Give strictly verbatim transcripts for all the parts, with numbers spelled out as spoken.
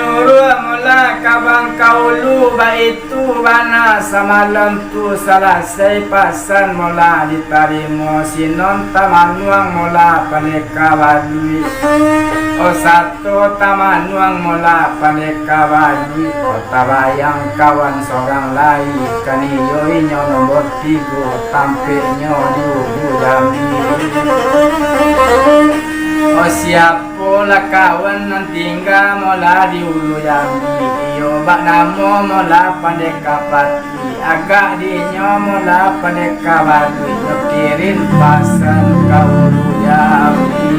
Suruah mola ka Bangkaulu, baitu bana samalam tu salasai pasan mola ditarimo, sinan tamanuang mola Pandeka Baluik. Oh, sato tamanuang mola Pandeka Baluik, oh, tabayang kawan sorang lai, kan iyo inyo nombor tigo, tampeknyo di Ulu Jambi. Oh, siapolah kawan nan tingga mola di Ulu Jambi, iyo bak namo mola Pandeka Patuik, agak dinyo mola Pandeka Baluik, nyo kirim pasan ka Ulu Jambi.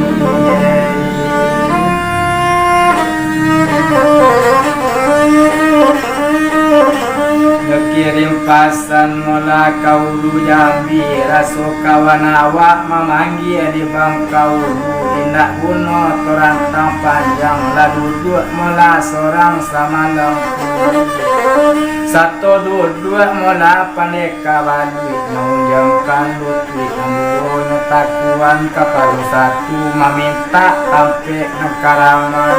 Nyo kirim pasan mola ka Ulu Jambi, raso kawan awak mamanggia di Bangkaulu, indak guno torantang panjang, lah duduak mola sorang samalam tu. Sato duduak mola Pandeka Baluik, maunjamkan lutuik, ambo nyo takuan kapalo satu, mamintak tampek nan karaman.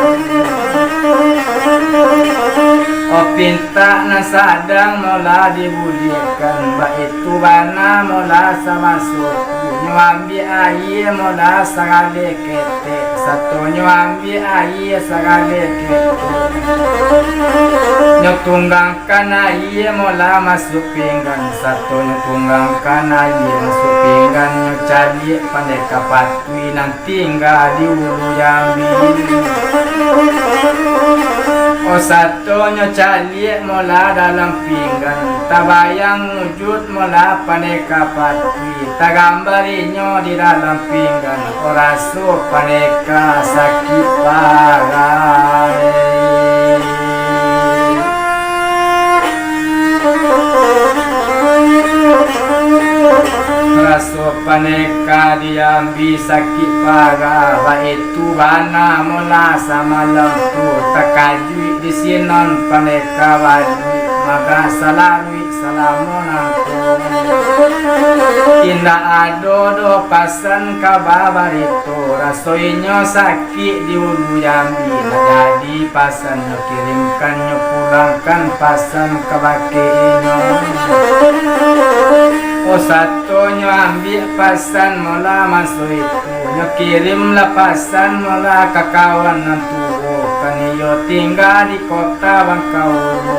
Oh, pintak nan sadang mola dibuliahkan, baitu bana mola samaso tu, nyo ambiak aia mola sagaleh ketek, sato nyo ambiak aia sagaleh ketek. Nyo tunggangkan aia mola masuak pinggan, sato nyo tunggangkan aia masuak pinggan, nyo caliak Pandeka Patuik nan tingga di Ulu Jambi. Oh, sato nyo caliak mola dalam pinggan, tabayang wujud mola Pandeka Patuik, tagambar inyo di dalam pinggan, oh, raso Pandeka sakik parai. Raso Pandeka diambiak sakik parai, baitu bana mola samalam tu, takajuik di sinan Pandeka Baluik, maga salaluik salamo nangko. Indak ado doh pasan kaba barito, raso inyo sakik di Ulu Jambi, nak jadi pasan nyo kirimkan, nyo pulangkan pasan kabake inyo. Oh, sato nyo ambiak pasan mola maso itu, nyo kirimlah pasan mola ka kawan nan tuo, kan iyo tingga di kota Bangkaulu.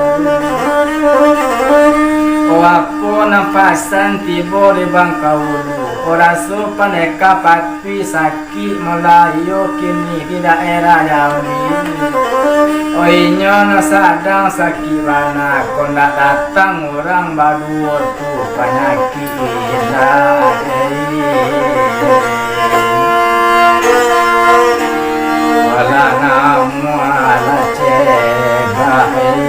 Oh, apo nan pasan tibo di Bangkaulu, oh, raso Pandeka Patuik sakik mola iyo kini di daerah Jambi. Oh, inyo nan sadang sakik bana, kok ndak datang urang baduo tu, panyakik indak, eh. Walah namuah lah cegah, eh.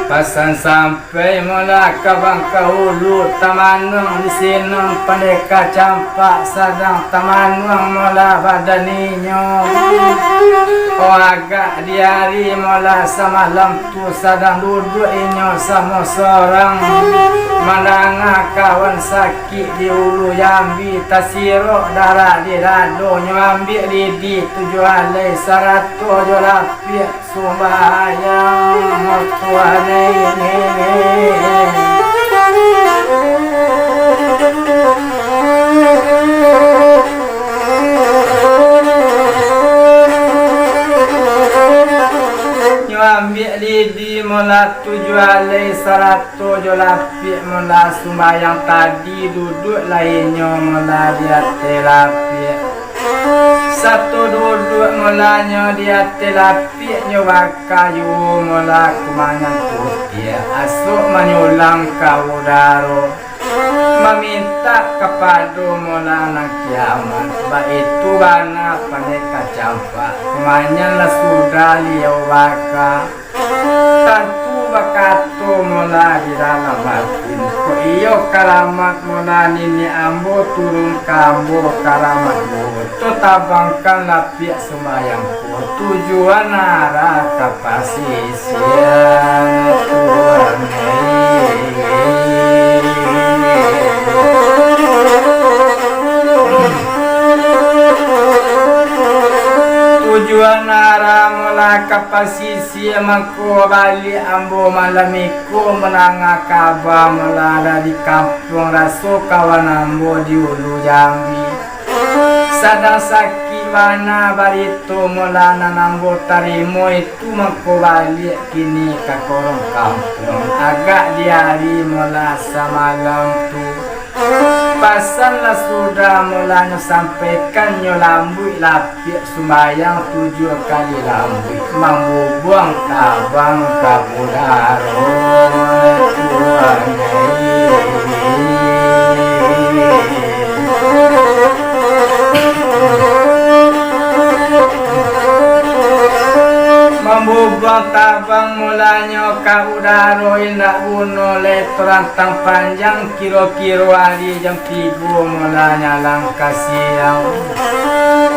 Pasan sampai mola ka Bangkaulu, tamanuang di sinan Pandeka Campak, sadang tamanuang mola badan inyo. Oh, agak di ari mola samalam tu, sadang duduak inyo samo sorang, mandanga kawan sakik di Ulu Jambi, tasirok darah di dadonyo, ambiak lidi tujuah alai sarato jo lapiak, sumbayang Tuhan ini. Nyo ambiak lidi mola tujuah alai sarato jo lapiak, mola sumbayang tadi duduak lai inyo mola di ateh lapiak. Sato duduak molanyo di ateh lapiak, nyo baka juo mola kumanyan putiah, asok manyulang ka udaro. Mamintak kapado mola nan kiamat, baitu bana Pandeka Campak, kumanyan lah sudah liau baka. Tantu bakato mola di dalam ati, kok iyo karamat mola niniak ambo turun ka ambo karamat buruak. Tabangkan lapiak sumbayang ko, tujuan arah ka pasisia, Tuhan. Tujuan arah mula ka pasisia, mangko baliak ambo malam iko mandanga kaba mula dari kampuang, raso kawan ambo di Ulu Jambi sadang sakik bana. Barito mula nan ambo tarimo itu, mangko baliak kini ka korong kampuang. Agak di ari mula samalam tu, pasan lah sudah mula nyo sampaikan, nyo lambuik lapiak sumbayang tujuah kali lambuik, mambubuang tabang ka udaro, Tuhan. Mambubuang tabang mulanyo ka udaro, indak guno lai tarantang panjang, kiro-kiro ari jam tigo mula nyalang ka siang.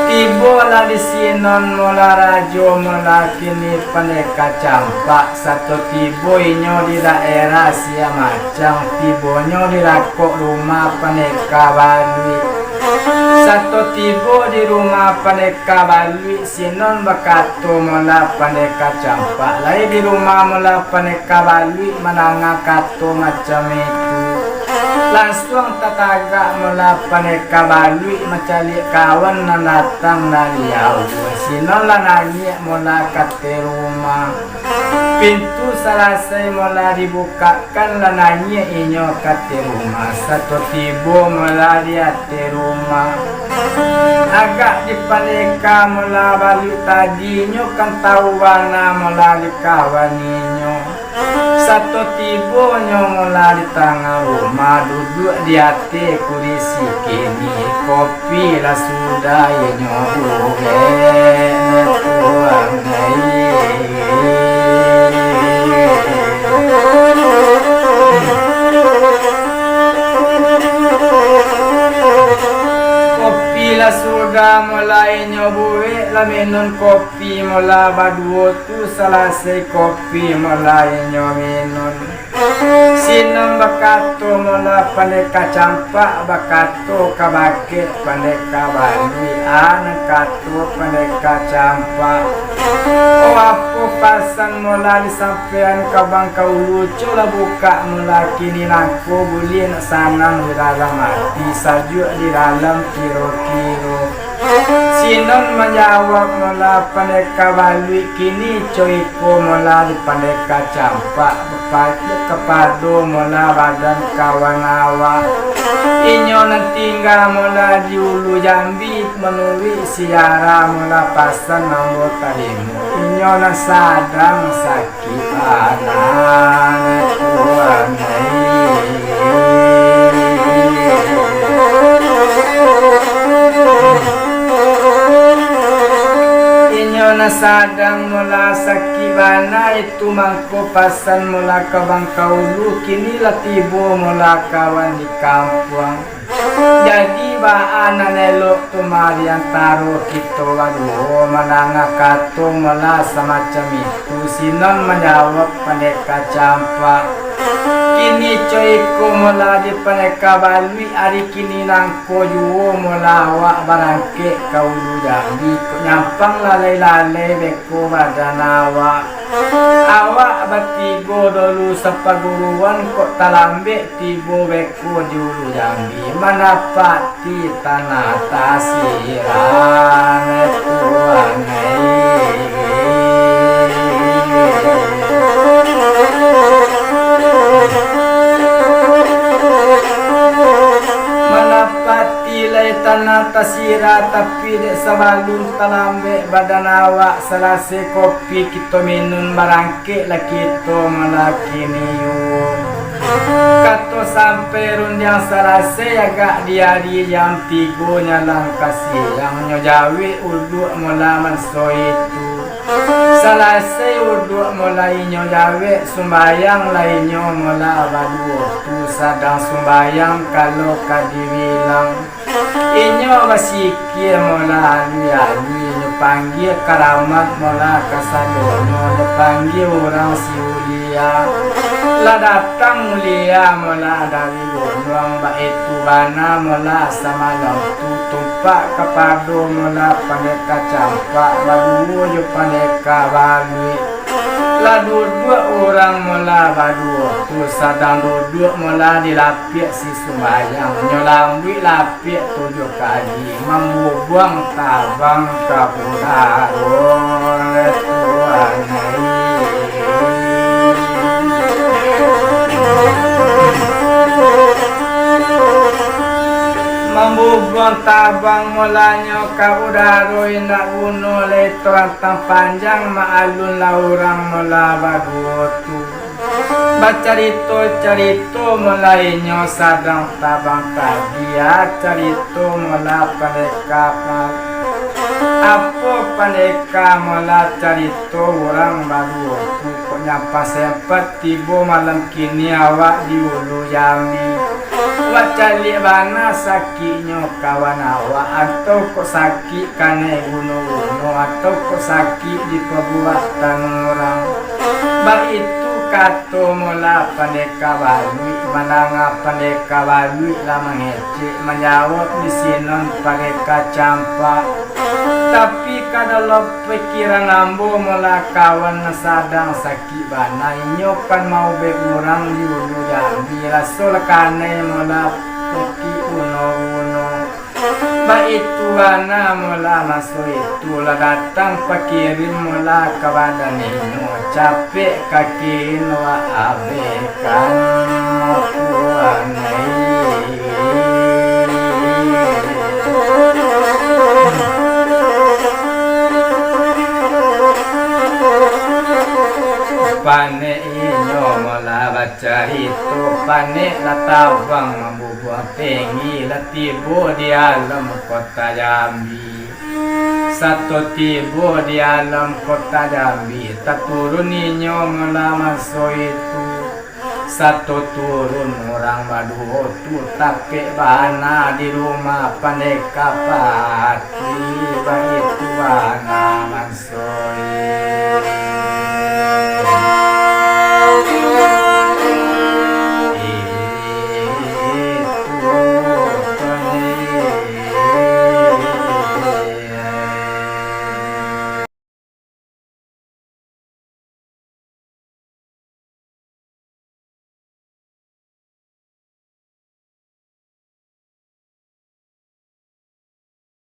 Tibolah di sinan mula rajo mula kini pandeka campak, sato tibo inyo di daerah Siamacang, tibonyo di rakok rumah pandeka baluik. Sato tibo di rumah pandeka baluik, sinan bakato mula pandeka campak, lai di rumah mula pandeka baluik mandanga kato macam itu. Lansuang tatagak mula pandeka baluik mancaliak kawan nan datang dari jauah. Sinan lah naiak mula ka ateh rumah. Pintu salasai mula dibukakkan, lah naiak inyo ka ateh rumah. Sato tibo mula di ateh rumah, agak dipandeka mula baluik tadi, inyo kan tahu bana mula di kawan inyo. Sato tibonyo mula di tangah rumah, duduak di ateh kurisi kini, kopi lah sudah inyo buek, Tuan ai. Kopi lah sudah mula inyo buek, lah minun kopi mula baduo tu, salasai kopi mula inyo minun. Sinan bakato mula pandeka campak, bakato ka bakeh pandeka baluik, a nan kato pandeka campak. Oh, apo pasan mula disampaian ka bangka ulu, co lah bukak mula kini nangko, buliah nak sanang di dalam ati, sajuak di dalam kiro-kiro. Sinan manjawab mula pandeka baluik, kini co iko mula di pandeka campak, bapacik kapado mula badan kawan awak. Inyo nan tingga mula di Ulu Jambi, manuruik sijarah mula pasan ambo tarimo, inyo nan sadang sakik. Anak Tuhan ai. Inyo nan sadang mula sakik bana itu mangko pasan mula ka bangka ulu, kini lah tibo mula kawan di kampuang. Jadi, baa nan elok tu mah di antaro kito baduo, mandanga kato mula samacam itu? Sinan manjawab pandeka campak, kini co iko mula di pandeka baluik, ari kini nangko juo mula awak barangkek ka Ulu Jambi, kok nyampang lalai-lalai beko badan awak. Awak batigo dolu sapaguruan, kok talambek tibo beko di Ulu Jambi, mandapati tanah tasiram, Tuhan ai. Mandapati lai tanah tasiram, tapi dek sabalun talambek badan awak, salasai kopi kito minun, barangkek lah kito mula kini juo. Kato sampai rundiang salasai, agak di ari jam tigo nyalang ka siang, nyo jawek uduak mula maso itu. Salasai uduak mula inyo jawek, sumbayang lah inyo mula baduo tu, sadang sumbayang kalau ka dibilang. Inyo basikir mola alui-alui, inyo panggia karamat mola kasadonyo, inyo panggia urang si ulia. Lah datang ulia mola dari gunuang, baitu bana mola samalam tu, tumpak kapado mola Pandeka Campak, baduo jo Pandeka Baluik. Lah duduak urang mola baduo tu, sadang duduak mola di lapiak si sumbayang. Nyo lambuik lapiak tujuah kali, mambubuang tabang ka udaro, tuan ai. Mambubuang tabang molanyo ka udaro, indak guno lai tarantang panjang, maalun lah urang mola baduo tu. Bacarito-carito mola inyo sadang tabang tadi, ah, carito mola pandeka pa-, apo pandeka mola carito urang baduo tu, kok nyampang sempat tibo malam kini awak di Ulu Jambi. Wak caliak bana sakiknyo kawan awak, atau kok sakik kanai guno-guno, atau kok sakik dipabuwek tanuang urang. Baitu kato mola pandeka baluik, mandanga pandeka baluik lah mangecek, manjawab di sinan pandeka campak. Tapi ka dalam pikiran ambo mola kawan nan sadang sakik bana, inyo kan maubek urang di Ulu Jambi, raso lah kanai mola sakik guno-guno. Baitu bana mola maso itu lah datang pakirim mola ka badan inyo, capek kaki inyo abehkan, tuan ai. Panek inyo mola bacarito, panek lah tabang mambubuang tenggi, lah tibo di alam kota Jambi. Sato tibo di alam kota Jambi, taturun inyo mola maso itu. Sato turun urang baduo tu, tapek bana di rumah pandeka pati, baitu